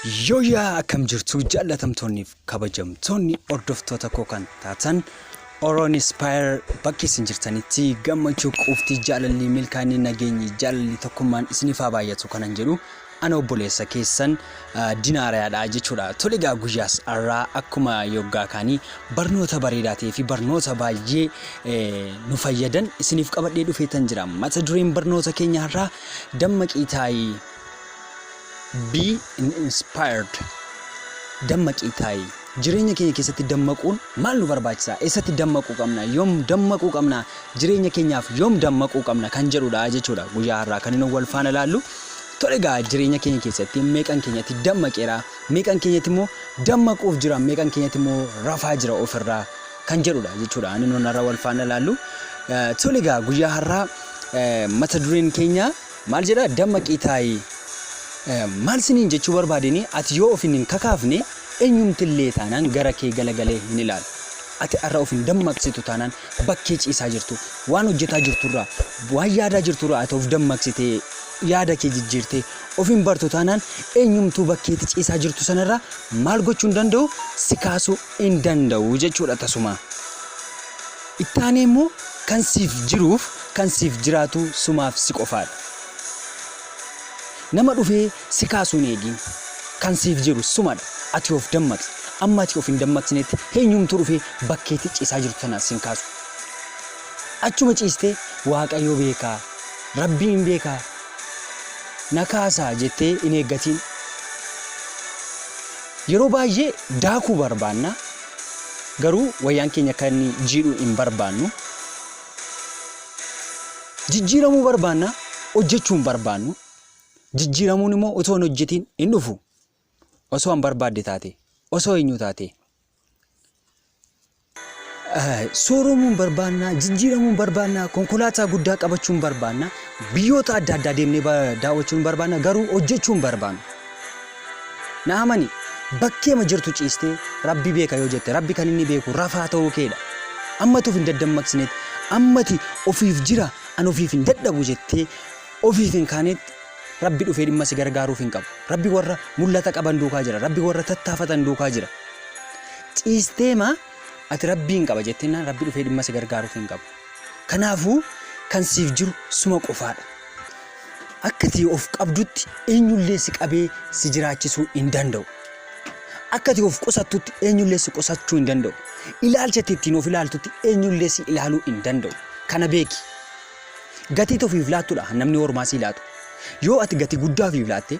Yooyyaa akkam jirtu jaallatamtoonniif kabajamtoonni hordoftoota koo kan taatan Oro Inspire bakki isin jirtanitti gammachuu quuftii jaalalli milkaa'inni nageenyi jaalalli tokkummaan isiniif haa baay'atu kanan jedhu ana obboleessa keessan dinaariyaadha jechuudha. Tole egaa guyyaas har'aa akkuma yoggaa kaanii barnoota bareedaa ta'ee fi barnoota baay'ee nu fayyadan isiniif qabadhee dhufeetan jira. Mata dureen barnoota keenya har'aa dammaqii taa'ii Be inspired. Dammaqii taa'i. Jireenya keenya keessatti dammaquun maal nu barbaachisa? Eessatti dammaquu qabna? Yoom dammaquu qabna? Jireenya keenyaaf yoom dammaquu qabna? Kan jedhudha jechuudha. Guyyaa har'aa kan inni wal faana ilaallu. Tole egaa jireenya keenya keessatti meeqan keenyatti dammaqeera? Meeqan keenyatti immoo dammaquuf jira? Meeqan keenyatti immoo rafaa jira ofirraa? Kan jedhudha jechuudha. Inni nuun har'a wal faana ilaallu. Tole egaa guyyaa har'aa mata dureen keenya Maal jedha dammaqii taa'i. Maal siniin jechuu barbaadeni ati yoo of hin kakaafne eenyumtillee taanaan gara kee galagalee hin ilaalu. Ati har'a of hin dammaqsitu taanaan bakkee ciisaa jirtu, waan hojjetaa jirturraa, waan yaadaa jirturraa ati of dammaqsitee yaada kee jijjiirtee of hin bartu taanaan eenyumtuu bakkeetti ciisaa jirtu sanarraa maal gochuu hin danda'u si kaasuu hin danda'u jechuudha tasuma. Itti aanee immoo kan siif jiruuf kan siif jiraatu sumaaf si qofaadha. Nama dhufee si kaasu hin eegin. Kan siif jiru sumadha. Ati of dammaqsi. Amma ati of hin dammaqsinetti eenyumtuu dhufee bakkeetti ciisaa jirtu sanaa sin kaasu. Achuma ciistee Waaqayyo beekaa, Rabbiin beekaa, na kaasaa jettee hin eeggatiin. Yeroo baay'ee daakuu barbaanna. Garuu wayyaan keenya akka inni jiidhu hin barbaannu. Jijjiiramuu barbaanna, hojjechuu hin barbaannu. Jijjiiramuun immoo otoo hin hojjetiin hin dhufu. Osoo an barbaadde taate, osoo eenyu taate. Sooromuun barbaanna, jijjiiramuun barbaanna, konkolaataa guddaa qabachuun barbaanna, biyyoota adda addaa deemnee daawwachuun barbaanna, garuu hojjechuu hin barbaannu. Na amani, bakkeema jirtu ciistee Rabbi beeka yoo jette, Rabbi kan inni beeku rafaa ta'uu keedha. Ammati of hin daddammaqsinetti, ammati ofiif jira, an ofiif hin dadhabu jettee ofiif hin kaanetti Rabbi dhufee dhimma si gargaaruuf hin qabu. Rabbi warra mul'ata qaban duukaa jira. Rabbi warra tattaafatan duukaa jira. Ciisteema ati Rabbiin qaba jetteennaan Rabbi dhufee dhimma si gargaaruuf hin qabu. Kanaafuu kan siif jiru suma qofaadha. Akka ati of qabdutti eenyullee si qabee si jiraachisuu hin danda'u. Akka ati of qusattutti eenyullee si qusachuu hin danda'u. Ilaalcha ati ittiin of ilaaltutti eenyullee si ilaaluu hin danda'u. Kana beeki. Gatii ati ofiif laattudha namni ormaa si laatu. Yoo ati gatii guddaa ofiif laatte,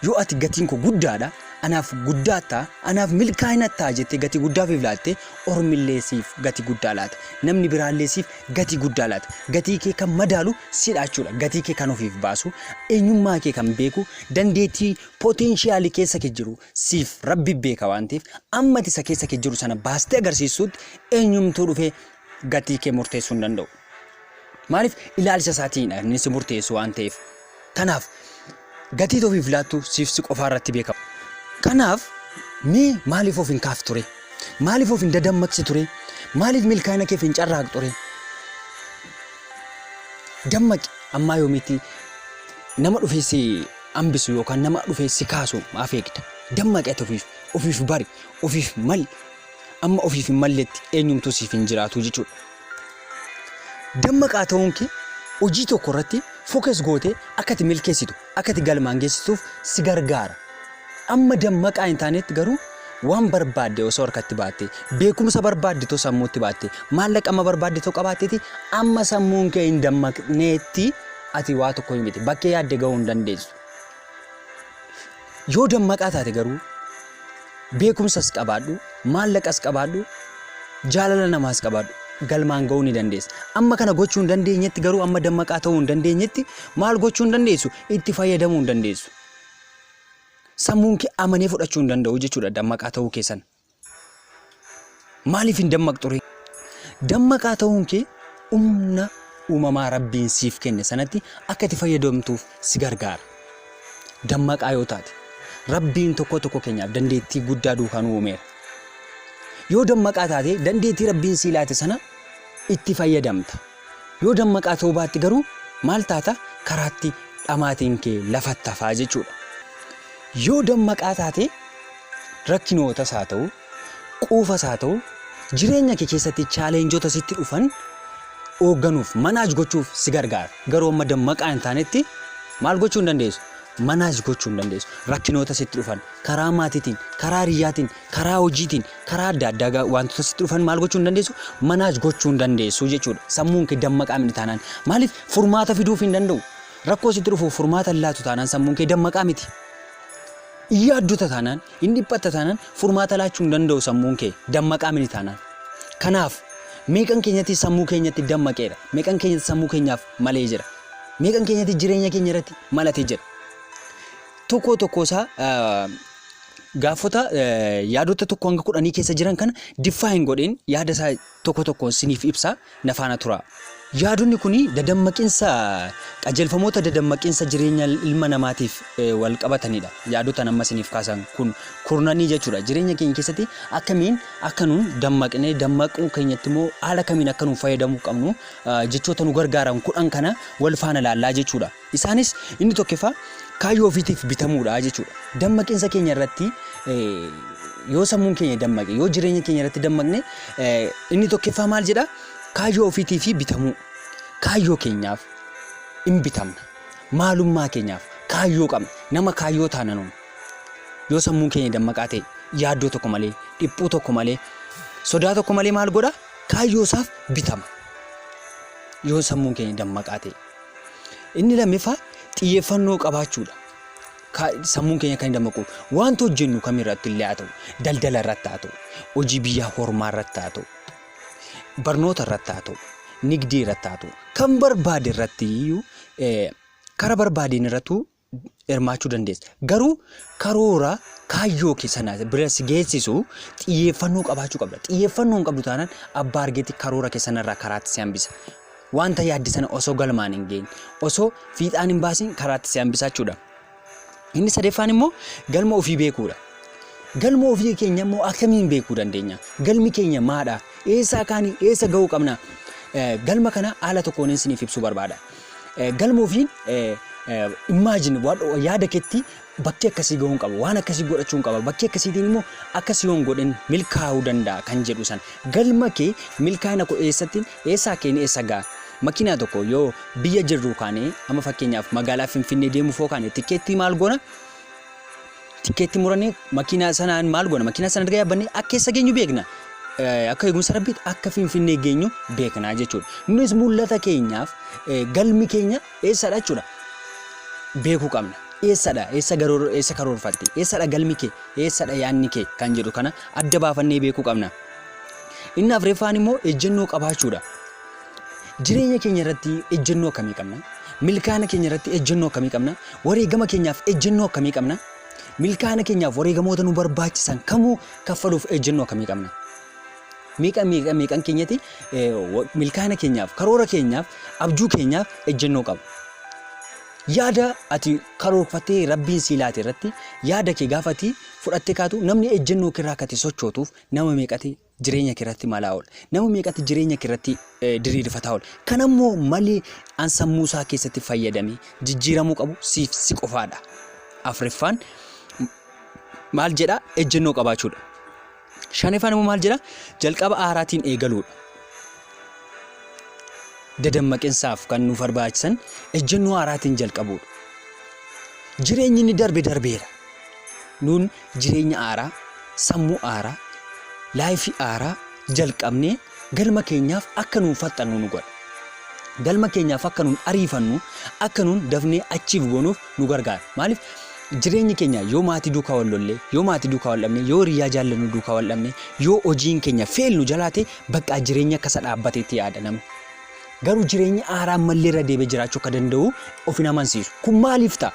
yoo ati gatiin koo guddaadha, anaaf guddaa ta'a, anaaf milkaa'ina ta'a jettee gatii guddaa ofiif laatte, ormillee siif gatii guddaa laata. Namni biraallee siif gatii guddaa laata. Gatii kee kan madaalu sidha jechuudha. Gatii kee kan ofiif baasu, eenyummaa kee kan beeku, dandeettii poteenshiyaalii keessa kee jiru siif Rabbi beeka waan ta'eef amma ati isa keessa kee jiru sana baastee agarsiistutti eenyumtuu dhufee gatii kee murteessuu hin danda'u. Maaliif ilaalcha isaatiin inni si murteessu waan ta'eef. Kanaaf gatii ofiif laattu siif si qofaa irratti beekama. Kanaaf mee maaliif of hin kaaftu ture? Maaliif of hin dadammaqsi ture? Maaliif milkaa'ina keef hin carraaqxu ture? Dammaqi ammaa yoomiitti nama dhufee si hambisu yookaan nama dhufee si kaasu maaf eegda? Dammaqi ati ofiif, ofiif bari, ofiif mali. Amma ofiif hin malletti eenyumtuu siif hin jiraatu jechuudha. Dammaqaa ta'uun kee hojii tokko irratti focus gootee akka ati milkeessitu, akka ati galmaan geessituuf si gargaara. Amma dammaqaa hin taanetti garuu waan barbaadde osoo harkatti baatte, beekumsa barbaadde otoo sammuutti baatte, maallaqa amma barbaadde otoo qabaatteeti amma sammuun kee hin dammaqneetti ati waa tokko hin miti. Bakkee yaadde gahuu hin dandeessu. Yoo dammaqaa taate garuu beekumsas qabaadhu, maallaqas qabaadhu, jaalala namaas qabaadhu galmaan ga'uu ni dandeessa. Amma kana gochuu hin dandeenyetti garuu amma dammaqaa ta'uu hin dandeenyetti maal gochuu hin dandeessu? Itti fayyadamuu hin dandeessu. Sammuun kee amanee fudhachuu hin danda'u jechuudha dammaqaa ta'uu keessan. Maaliif hin dammaqxu ree? Dammaqaa ta'uun kee humna uumamaa Rabbiin siif kenne sanatti akka itti fayyadamtuuf si gargaara. Dammaqaa yoo taate, Rabbiin tokkoo tokko keenyaaf dandeettii guddaa duukaa nu uumeera. Yoo dammaqaa taate dandeettii Rabbiin sii laate sana itti fayyadamta. Yoo dammaqaa ta'uu baatte garuu maal taata? Karaatti dhamaatiin kee lafatti hafaa jechuudha. Yoo dammaqaa taate rakkinootas haa ta'u, quufas haa ta'u, jireenya kee keessatti challengeota sitti dhufan hoogganuuf, manage gochuuf si gargaara. Garuu amma dammaqaa hin taanetti maal gochuu hin dandeessu? Manage gochuu hin dandeessu. Rakkinoota sitti dhufan karaa maatiitiin, karaa hiriyyaatiin, karaa hojiitiin, karaa adda addaa wantoota sitti dhufan maal gochuu hin dandeessu? Manage gochuu hin dandeessu jechuudha. Sammuun kee dammaqaa miti taanaan. Maaliif furmaata fiduuf hin danda'u? Rakkoo sitti dhufuuf furmaata hin laatu taanaan sammuun kee dammaqaa miti. Hin yaaddota taanaan, hin dhiphatta taanaan furmaata laachuu hin danda'u sammuun kee dammaqaa miti taanaan. Kanaaf meeqan keenyatti sammuu keenyatti dammaqeera? Meeqan keenyatti sammuu keenyaaf malee jira? Meeqan keenyatti jireenya keenya irratti malatee jira? Tokko tokko isaa gaafota yaadota 1 hanga 10 keessa jiran kana define godheen yaada isaa tokko tokkoon siniif ibsa, na faana tura. Yaadonni kun dadammaqinsa, qajeelfamoota dadammaqinsa jireenya ilma namaatiif wal qabatanidha. Yaadota amma isiniif kaasan kun kurnanii jechuudha. Jireenya keenya keessatti akkamiin akka nuun dammaqnee, dammaquu keenyatti immoo haala kamiin akka nuun fayyadamuu qabnu jechoota nu gargaaran 10 kana wal faana laallaa jechuudha. Isaanis inni tokkoffaa kaayyoo ofiitiif bitamuudha jechuudha. Dammaqinsa keenya irratti yoo sammuun keenya dammaqe, yoo jireenya keenya irratti dammaqne, inni tokkoffaa maal jedha? Kaayyoo ofiitiif bitamuu. Kaayyoo keenyaaf hin bitamna. Maalummaa keenyaaf kaayyoo qabna. Nama kaayyoo taana nuun. Yoo sammuun keenya dammaqaa ta'e yaaddoo tokko malee, dhiphuu tokko malee, sodaa tokko malee maal godha? Kaayyoo isaaf bitama. Yoo sammuun keenya dammaqaa ta'e. Inni lammaffaa xiyyeeffannoo qabaachuudha. Sammuun keenya kan dammaqu wanta hojjennu kamirratti illee haa ta'u, daldala irratti haa ta'u, hojii biyya hormaa irratti haa ta'u, barnoota irratti haa ta'u, nigdii irratti haa ta'u, kan barbaade irratti iyyuu karaa barbaadeen irrattuu hirmaachuu dandeessa. Garuu karoora kaayyoo kee sana bira si geessisu xiyyeeffannoo qabaachuu qabda. Xiyyeeffannoo hin qabdu taanaan abbaa argeetti karoora kee sanarraa karaatti si hambisa. Wanta yaadde sana osoo galmaan hin geenye, osoo fiixaan hin baasin karaatti si hambisa jechuudha. Inni sadaffaan immoo galma ofii beekuudha. Galma ofii keenya immoo akkamiin beekuu dandeenya? Galmi keenya maadha? Eessaa kaanii eessa gahuu qabna? Galma kana haala tokkoon isiniif ibsuu barbaada. Galma ofiin imagine yaada keetti bakkee akkasii gahuun qaba, waan akkasii godhachuun qaba, bakkee akkasiitiin immoo akkas yoon godhen milkaa'uu danda'a kan jedhu sana. Galma kee milkaa'ina koo eessatti, eessaa keen eessa ga'a? Makiinaa tokko yoo biyya jirru kaane, amma fakkeenyaaf magaalaa Finfinnee deemuuf yoo kaane, tikkeettii maal goona? Tikkeettii murannee makiinaa sanaan maal goona? Makiinaa sana erga yaabbannee akka eessa geenyu beekna. Akka eegumsa Rabbiitti akka Finfinnee geenyu beekna jechuudha. Nunis mul'ata keenyaaf galmi keenya eessadha jechuudha. Beekuu qabna. Eessadha? Eessa garoor eessa karoorfatte? Eessadha galmi kee? Eessadha yaadni kee? Kan jedhu kana adda baafannee beekuu qabna. Inni afreeffaan immoo ejjennoo qabaachuudha. Jireenya keenya irratti ejjennoo akkamii qabna? Milkaa'ina keenya irratti ejjennoo akkamii qabna? Wareegama keenyaaf ejjennoo akkamii qabna? Milkaa'ina keenyaaf wareegamoota nu barbaachisan kamuu kaffaluuf ejjennoo akkamii qabna? Meeqa meeqa meeqan keenyatti milkaa'ina keenyaaf, karoora keenyaaf, abjuu keenyaaf ejjennoo qaba? Yaada ati karoorfattee Rabbiin sii laate irratti yaada kee gaafa ati fudhattee kaatu namni ejjennoo kee irraa akka ati sochootuuf nama meeqati jireenya kee irratti malaa oola? Nama meeqati jireenya kee irratti diriirfataa oola? Kan ammoo malee an sammuu isaa keessatti fayyadamee jijjiiramuu qabu siif si qofaadha. Afuriffaan maal jedhaa? Ejjennoo qabaachuudha. Shanaffaan immoo maal jedhaa? Jalqaba haaraatiin eegaluudha. Dadammaqinsaaf kan nu barbaachisan ejjennoo haaraatiin jalqabuudha. Jireenyi inni darbe darbeera. Nuun jireenya haaraa, sammuu haaraa, life haaraa jalqabnee galma keenyaaf akka nuun faxxannu nu godha. Galma keenyaaf akka nuun ariifannu, akka nuun dafnee achiif goonuuf nu gargaara. Maaliif jireenyi keenya yoo maatii duukaa wal lollee, yoo maatii duukaa wal dhabne, yoo hiriyaa jaallannu duukaa wal dhabne, yoo hojiin keenya fail nu jalaa ta'e, bakka jireenya akkasa dhaabbateetti yaada namni. Garuu jireenya haaraa ammallee irra deebi'ee jiraachuu akka danda'u of hin amansiisu. Kun maaliif ta'a?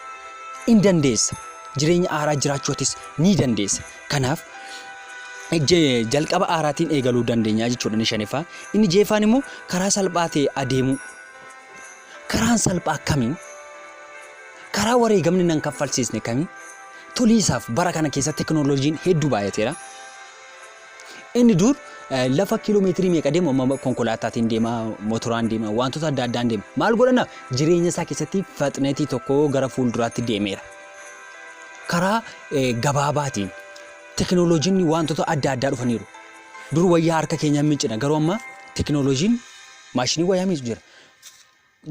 In dandeessa. Jireenya haaraa jiraachuutis ni dandeessa. Kanaaf jalqaba haaraatiin eegaluu dandeenya jechuudha inni shanaffaa. Inni ja'affaan immoo karaa salphaa ta'e adeemuu. Karaan salphaa kamiin? Karaa wareegamni nan kaffalsiisne kamiin? Toliisaaf bara kana keessa teknooloojiin hedduu baay'ateera. Inni dur lafa kiiloomeetirii meeqa deemu amma konkolaataatiin deema, motoraan deema, wantoota adda addaan deema. Maal godhana? Jireenya isaa keessatti faxneetii tokko gara fuulduraatti deemeera. Karaa gabaabaatiin teknooloojiin wantoota adda addaa dhufaniiru. Dur wayyaa harka keenyaan miiccina, garuu amma teknooloojiin maashinii wayyaa miicu jira.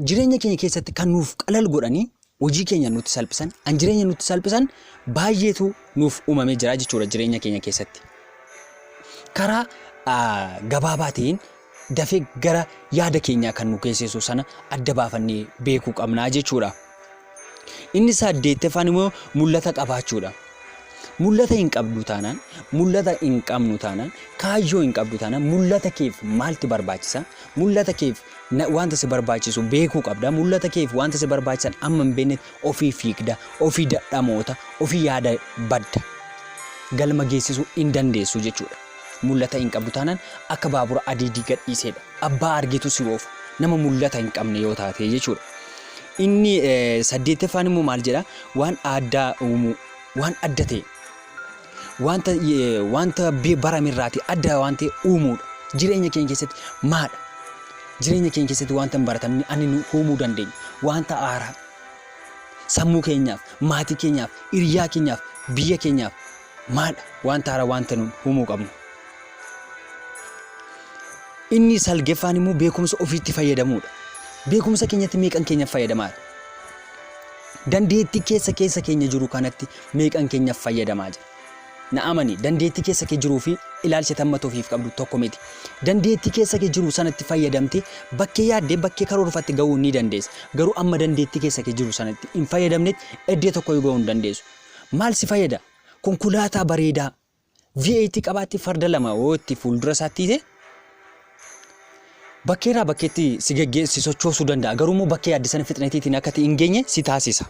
Jireenya keenya keessatti kan nuuf qalal godhanii hojii keenya nutti salphisan, an jireenya nutti salphisan baay'eetu nuuf uumamee jira jechuudha jireenya keenya keessatti. Karaa gabaabaa ta'een dafee gara yaada keenyaa kan nu geessisu sana adda baafannee beekuu qabnaa jechuudha. Inni saddeettaffaan immoo mul'ata qabaachuudha. Mul'ata hin qabdu taanaan, mul'ata hin qabnu taanaan, kaayyoo hin qabdu taanaan, mul'ata keef maaltu barbaachisa? Mul'ata keef wanta si barbaachisu beekuu qabda. Mul'ata keef wanta si barbaachisan amma hin beeknetti ofii fiigda, ofii dadhamoota, ofii yaada badda. Galma geessisuu hin dandeessu jechuudha. Mul'ata hin qabdu taanaan akka baabura adiidii gadhiiseedha. Abbaa argetu si oofa. Nama mul'ata hin qabne yoo taate jechuudha. Inni saddeettaffaan immoo maal jedha? Waan addaa uumuu, waan adda ta'e, wanta baramerraatii adda waan ta'e uumuudha. Jireenya keenya keessatti maadha? Jireenya keenya keessatti wanta hin baratamne ani nu uumuu dandeenya. Wanta haaraa sammuu keenyaaf, maatii keenyaaf, hiriyaa keenyaaf, biyya keenyaaf maadha? Wanta haaraa wanta nu uumuu qabnu. Inni salgeffaan immoo beekumsa ofiitti fayyadamuudha. Beekumsa keenyatti meeqan keenya fayyadamaa? Dandeettii keessa keessa keenya jiru kanatti meeqan keenya fayyadamaa jira? Na amani, dandeettii keessa kee jiruu fi ilaalcha tammata ofiif qabdu tokko miti. Dandeettii keessa kee jiru sanatti fayyadamtee bakkee yaaddee bakkee karoorfatte gahuu ni dandeessa. Garuu amma dandeettii keessa kee jiru sanatti hin fayyadamnetti iddoo tokko gahuu hin dandeessu. Maal si fayyada? Konkolaataa bareedaa V8 qabaatti farda lama yoo itti fuuldura isaatti hiite bakkeerraa bakkeetti si geggeessi sochoosuu danda'a. Garuu immoo bakkee yaadde sana fixnatiitiin akka ati hin geenye si taasisa.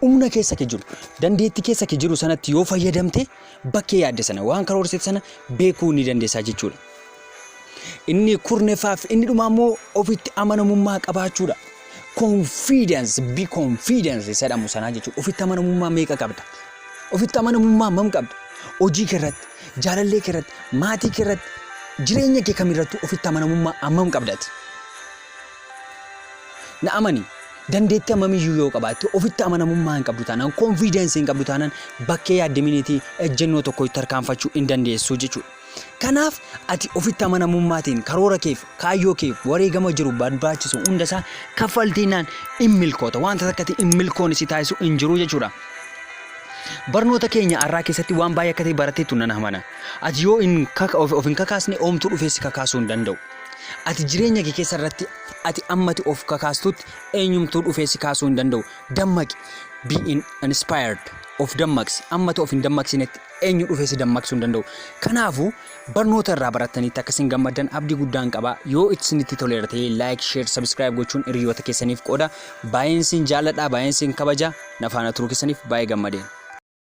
Humna keessa kee jiru, dandeettii keessa kee jiru sanatti yoo fayyadamte bakkee yaadde sana waan karoorsite sana beekuu ni dandeessaa jechuudha. Inni kurneffaaf inni dhumaa immoo ofitti amanamummaa qabaachuudha. Confidence, be confidence isa jedhamu sanaa jechuudha. Ofitti amanamummaa meeqa qabda? Ofitti amanamummaa hammam qabda? Hojii kee irratti, jaalallee kee irratti, maatii kee irratti, jireenya kee kamirrattuu ofitti amanamummaa hammam qabda ati? Na amani, dandeettii hammamiyyuu yoo qabaatte ofitti amanamummaa hin qabdu taanaan, confidence hin qabdu taanaan bakkee yaadde miniitii ejjennoo tokko itti tarkaanfachuu hin dandeessu jechuudha. Kanaaf ati ofitti amanamummaatiin karoora keef, kaayyoo keef wareegama jiru barbaachisu hundasaa kaffaltiinaan hin milkoota. Wanta takkatti hin milkoone si taasisu hin jiru jechuudha. Barnoota keenya har'aa keessatti waan baay'ee akka ta'e baratteettu nan amana. Ati yoo hin of hin kakaasne oomtuu dhufee si kakaasuu hin danda'u. Ati jireenya kee keessa irratti ati ammati of kakaastutti eenyumtuu dhufee si kaasuu hin danda'u. Dammaqi. Be inspired. Of dammaqsi. Ammati of hin dammaqsinetti eenyu dhufee si dammaqsuu hin danda'u. Kanaafuu barnoota irraa barattanitti akka isin gammaddan abdii guddaan qaba. Yoo isinitti toleera ta'e like, share, subscribe gochuun hiriyoota keessaniif qooda. Baay'een isin jaalladha, baay'een isin kabaja. Na faana turuu keessaniif baay'ee gammadeen.